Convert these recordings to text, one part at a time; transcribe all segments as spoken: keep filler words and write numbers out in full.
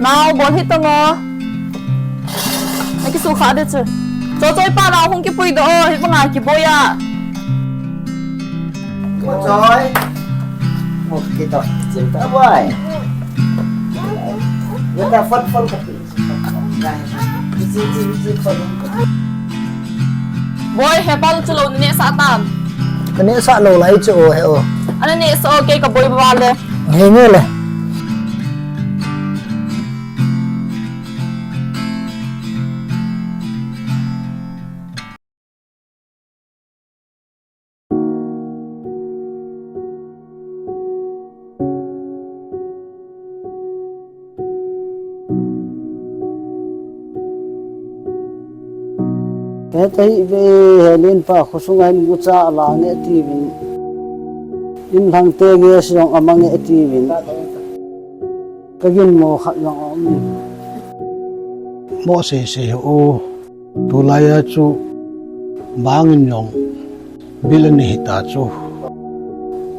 Nao, bol hih tan o. Na kisukha de chu. Chochoi pa nao hung kipui doh o, hibanga kiboi a. Chochoi. Okay to. Chim ta boi. Wata fun fun ka pi. Boi, hepa chu lou na nehsah tam? Ka nehsah lou lai chu o, he o. Ana nehsah o, kei ka boi ba le. Henge le. Heta hi ve, he lenpa khosunga hin gucha alang e tiuvin. Inlhang te nge sejong amang e tiuvin. Ka ginmo khat jong aum in. Mo sei sei o. Tulai a chu bangin jong bil ana hita chu.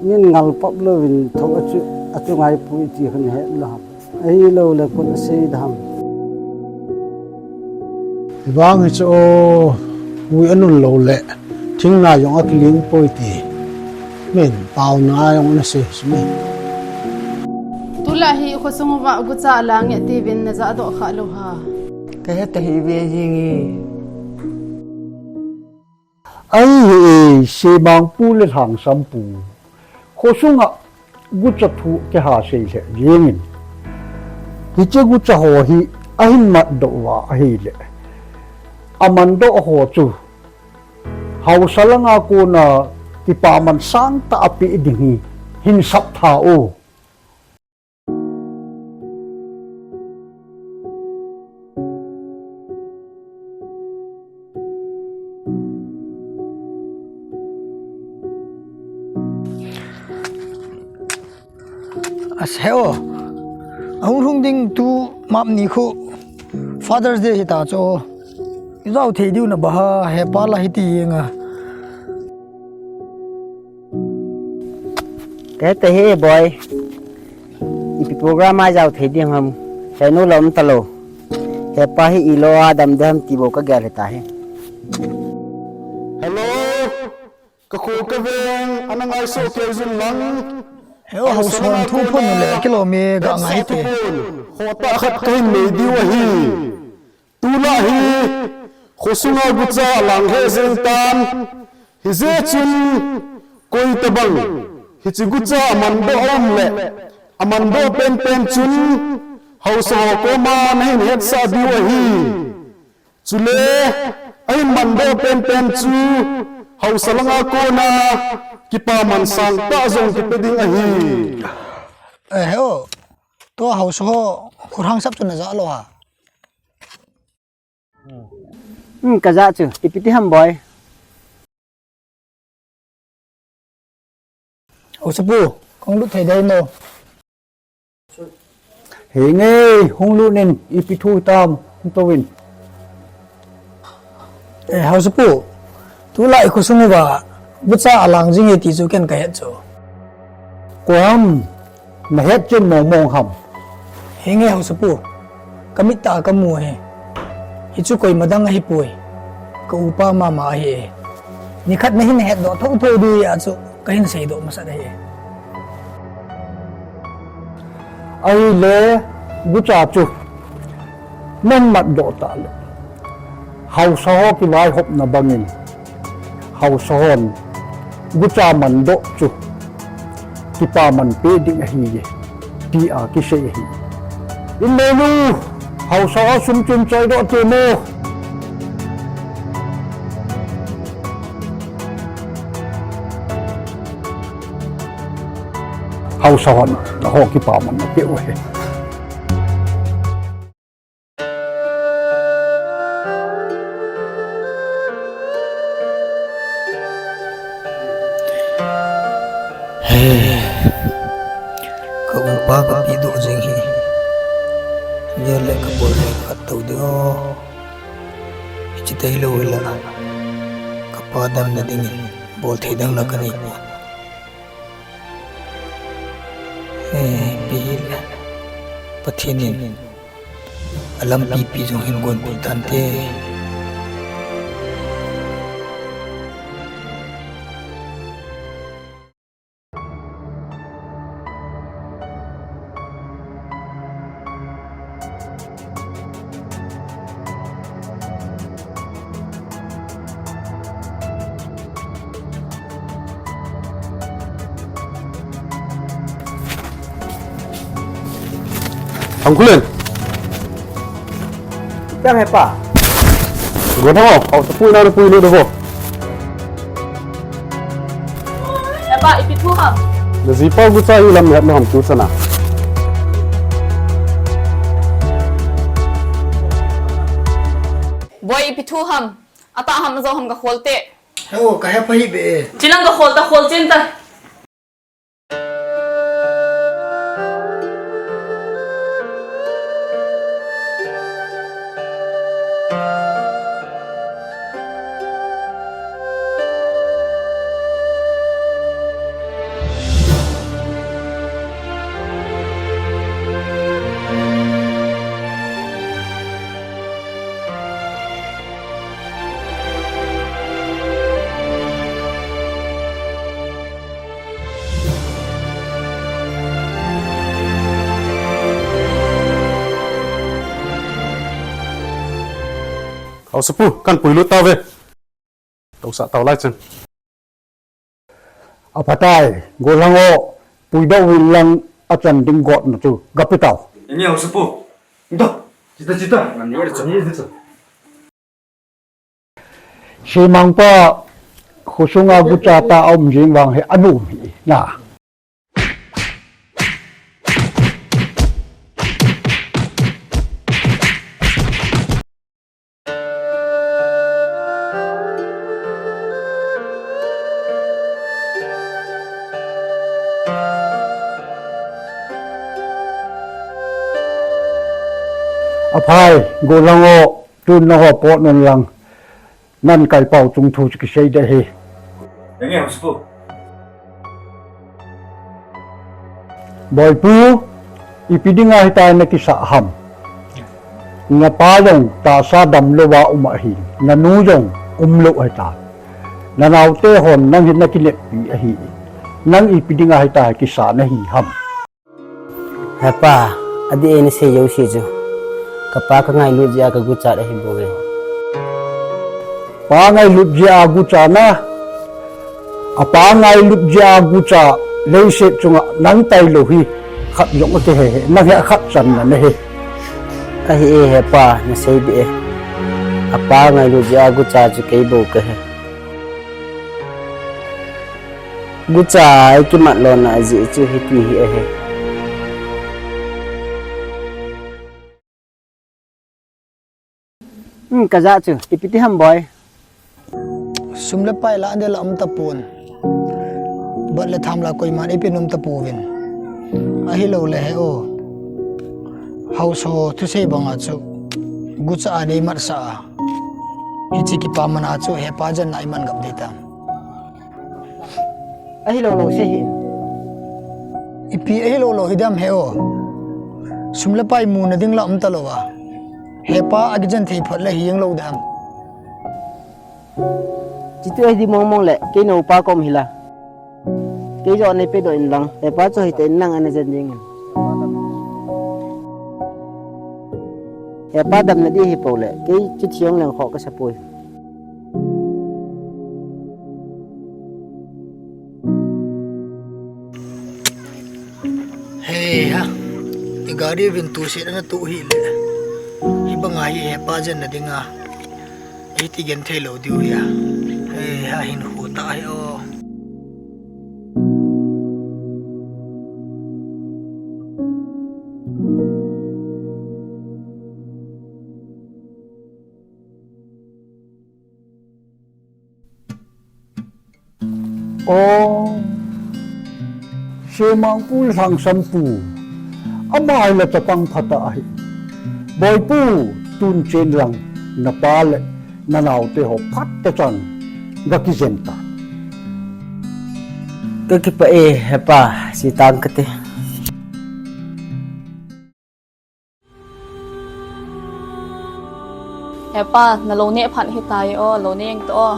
Min ngal pap louvin tho a chu, a chu ngai pui ti khan he lo ham. Ahilou le koi asei da ham. Vang hi chu o, ui anun lou le. Thingna jong akiling poi ti. Min, paona jong ana sei, simi. Tulai hi khosung uva gucha alang e tiuvin na ja doh kha lou ha. Ka heta hi ve jing e. Ai hi, Semangpu le Lhangsampu. Khosunga gucha thu kiha sei le jing in. Hiche gucha ho hi ahin mat doh uva ahile. Aman doh ho chu. Haosa langa kona kipaman sangtah a pe ding hi hin sap tha o. Ase o. Ahung lhung ding tu map ni khu Father's Day hita chu. I jao thei diu na ba ha, hepa la hiti jeng a. Ka heta hi boi. Ipi program a jao thei ding ham. Senu lom talou. Hepa hi ilo a dam dem ti bou ka gel hita hi. Hello. Ka kho ka veng, ana ngaisuh kei jun lang. He o, Haosa hon thu phon le, kilom e, ga ngai te. Khota khat ka hin nei diu ahi. Tulai hi, khosunga gucha alang he jeng tan. Hijeh chun, koi tabang, hiche gucha aman doh um le, aman doh penpen chun, Haosa ho koma na hin hetsah diu ahi. Chule, ahin man doh penpen chu, Haosa langa kona, kipaman sangtah jong kipe ding ahi. Eh, he o, tua Haosa ho, khorang sap chu na ja lou ha. Hmm, ka ja chu, ipi ti ham boi. Haosapu, kong lut thei dai mo. Henge, hung lut in, ipi thu tam, hung tou in. Eh, Haosapu, tulai khosung uva, gucha alang jing e ti chu ken ka het chu. Koi ham, na het chen mong mong ham. Henge Haosapu, ka mit a ka mu e. Hichu koima dang ahipoi. Ka upa mama ahi e. Nikhat na hin het doh thotho diu a chu ka hin sei doh masat ahi e. Ahile, gucha chu. Na hin mat doh ta le. Haosa ho kivaihopna bangin. Haosa hon gucha man doh chu kipaman pe ding ahi e, tia kisei ahi. Inneinu, Haosa ho sum chun choi doh te mo. Haosa hon, na ho kipaman na pe u ahi. He, ka upa ka pi doh jing hi. Nia le ka bol le ka tou ding o. Hichi tei lou hi la. Ka pa damna dingin bol thei dang la ka nei pon. He, pi hi le. Pathen in alampi pi jong hin gon pi tante. Angkulen. Chang hepa. Go tho, au, tapui na, tapui na, tapui. Hepa, ipi thu ham? Najipa gucha hi lam het na ham tu sana. Boi, ipi thu ham? Ata ham, ajo ham, kakhol te. Heo, kahe pha hi be. Chilang kakhol ta, khol chen ta. Haosapu, kan puilut tauve. Tousah tau lai chun. Aphatai, golhang o, puidoh uvin lang achan ding gotna chu, gape tau. Enge, Haosapu. Ito, chita, chita. Ngan ni, chita. Semangpa, khosunga gucha tah a um jing vang hi anom hi na. Aphai, golhang o. Tun nangho pot un lang, nan kaipau chungthu chu kisei ding ahi. Enge, Haosapu. Boipu, ipi dinga hitia nakisah ham. Napa jong tahsa damlouva um ahi, nanu jong umlou ahitai. Nanaote hon nang hi nakineppi ahi. Nang ipi dinga hitia kisa nahi ham. Hepa, adih e nasei jouse chu. Kapa kangailut jeh a kaguchat ahi bouve. Pa ngailut jeh a gucha na. Apa ngailut jeh a gucha leiset chunga nang tailou hi khat jong akihe he. Nang hi akhat channa nahi. Ahi e hepa, nasei dih e. Apa ngailut jeh a gucha chu kei bou kahi. Gucha a ikimat lona jeh chu hiti hi ahi. Hmm, kajah chu, ipi ti ham boi. Sum le pai la ande la um tapon. Bat le tham la koiman eipe nom tapouvin. Ahilou le he o. Haosa thusei banga chu. Gucha a neimatsah a. Hiche kipa mana chu hepa jen na iman gap ding tam. Ahilou lou sei hih in. Ipi ahilou lou hi dam he o. Sum le pai muna ding la um talou a. Hepa akijen thei phot le hi jeng lou dam. Chuti ahi mong mong le, kei nupa kom hi la. Kei joh neipedoh in lang, hepa chu hita in nang ana jen ding in. Hepa damna ding hi pou le, kei chuti jong leng khoh kasa poi. Hei ha, i gari vin tu se na tu hi le. Hi banga hi hepa jen na dinga. Iti gen thei lou diu hi a. Hei ha hin hu ta hi o. O, Semangpu le Lhangsampu, ama hi la chapang phatah ahi. Boipu, tun chen lang, napa le nanaote ho phat tah chan gakijen ta. Kakipah e, hepa, sitang kate. Hepa, nalou neh phat hitai o, lou neng to o.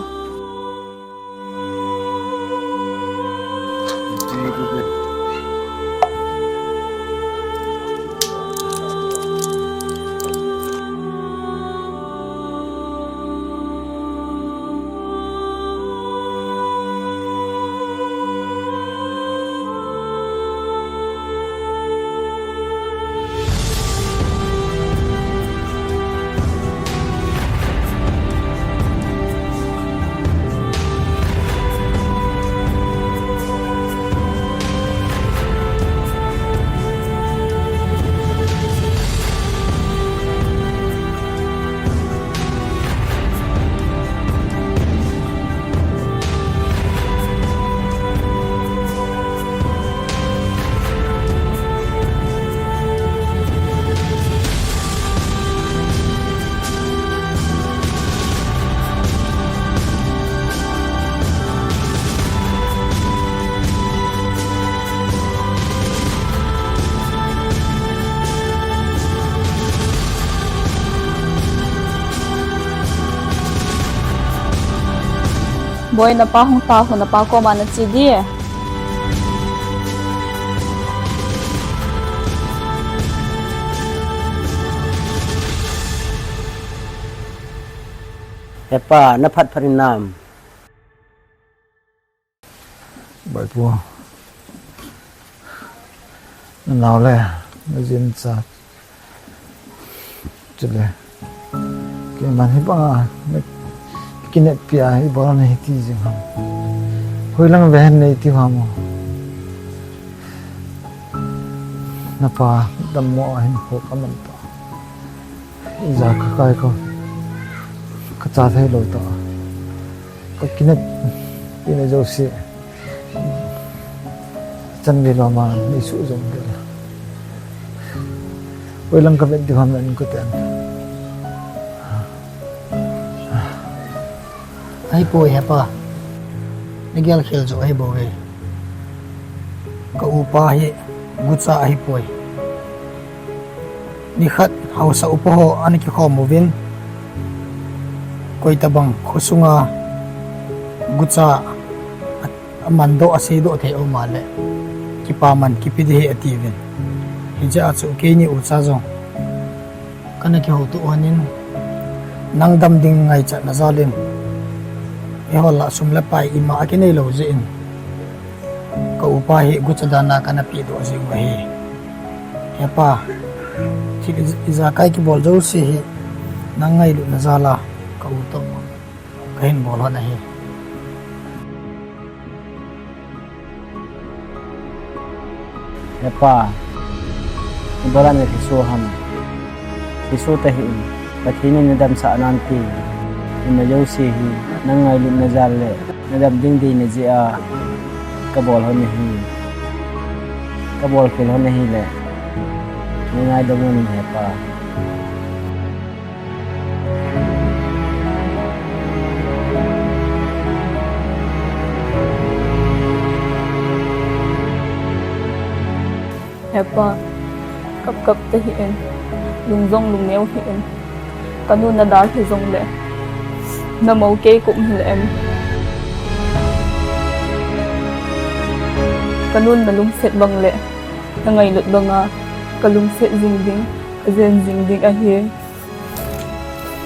Boi, napa hung ta ho, napa koma nache di. Hepa, naphat phat in nam. Boi pu. Nanao le, najin cha. Chule. Keiman hibanga, na kineppi a, ibol na hiti jing ham. Hoilang vehen nei ti ham o. Napa dammo a hinkho kaman ta. Ija kakai ko. Kacha thei lou ta. Ka kineppi na jouse. Chan ve lou ma, ni su jong de. Hoilang kavet di ham nan ko ten. Ahipoi hepa. Nagel khel jo ahibouve. Ka upa hi gucha ahipoi. Nikhat haosa upa ho ana kikhom uvin. Koitabang khosunga gucha a, amandoh aseidoh thei um a le. Kipaman kipe di ahi atiuvin. Hijeh a chu keini ucha jong. Kana kihoutoh hon in, nang dam ding ngaichatna jal in, eiho lah sum le pai ima akinei lou jeh in, ka upa hi gucha dan a kana pehdoh jing u ahi. Hepa, thil i, ijakai kibol jouse hi, nang ngailutna jal a, ka u toh. Kahin bol hon ahi. Hepa, ibola nathiso ham? Thiso tahih in, Pathen in nadamsah nanti. Ima jouse hi, nang ngailutna jal le, nadam ding deina jeh a, kabol hon ahi. Kabol khel hon ahile, nei ngaidam un hepa. Hepa, kap kap tahih in, lung jong lungneo hih in, kanu nadalha jongle, namou kei kum hile em? Kanun nalungset bang le, nangailut banga, kalungset jing ding, kajen jing ding ahi.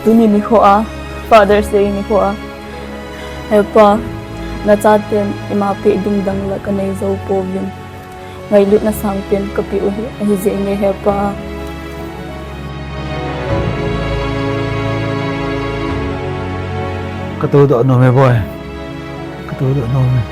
Tuni nikho a, Father's Day nikho a, hepa, nachaten ima peh ding dang la kanei jou pouvin. Ngailutna sangpen kapeh u hi, ahi jeh in hepa. Katoh doh nom e boi. Katoh doh nom e.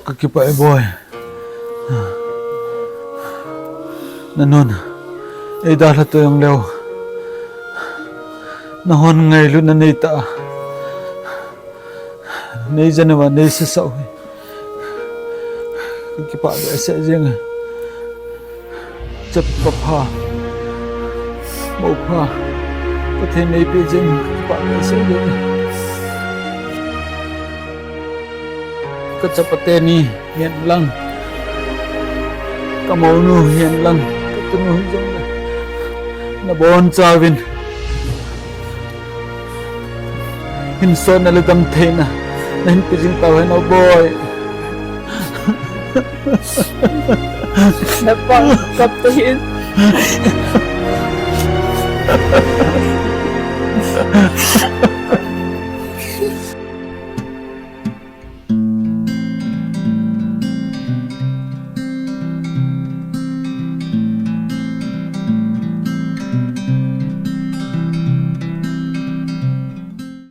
Kakipah e boi. Nanun eidalha to jongleu, nahon ngailutna neitah a, nei jan uva nei sasah u hi kakipah behseh jeng e. Ka pha, mo pha, Pathen in eipeh jeh in kipah nasei jeng e. Ka chapa teni hihen lang, ka mounu hihen lang, ka tunu hijongle, nabonchauvin hinsona le damtheina nahin pe jing tauhen o boi. Napang kap tahin.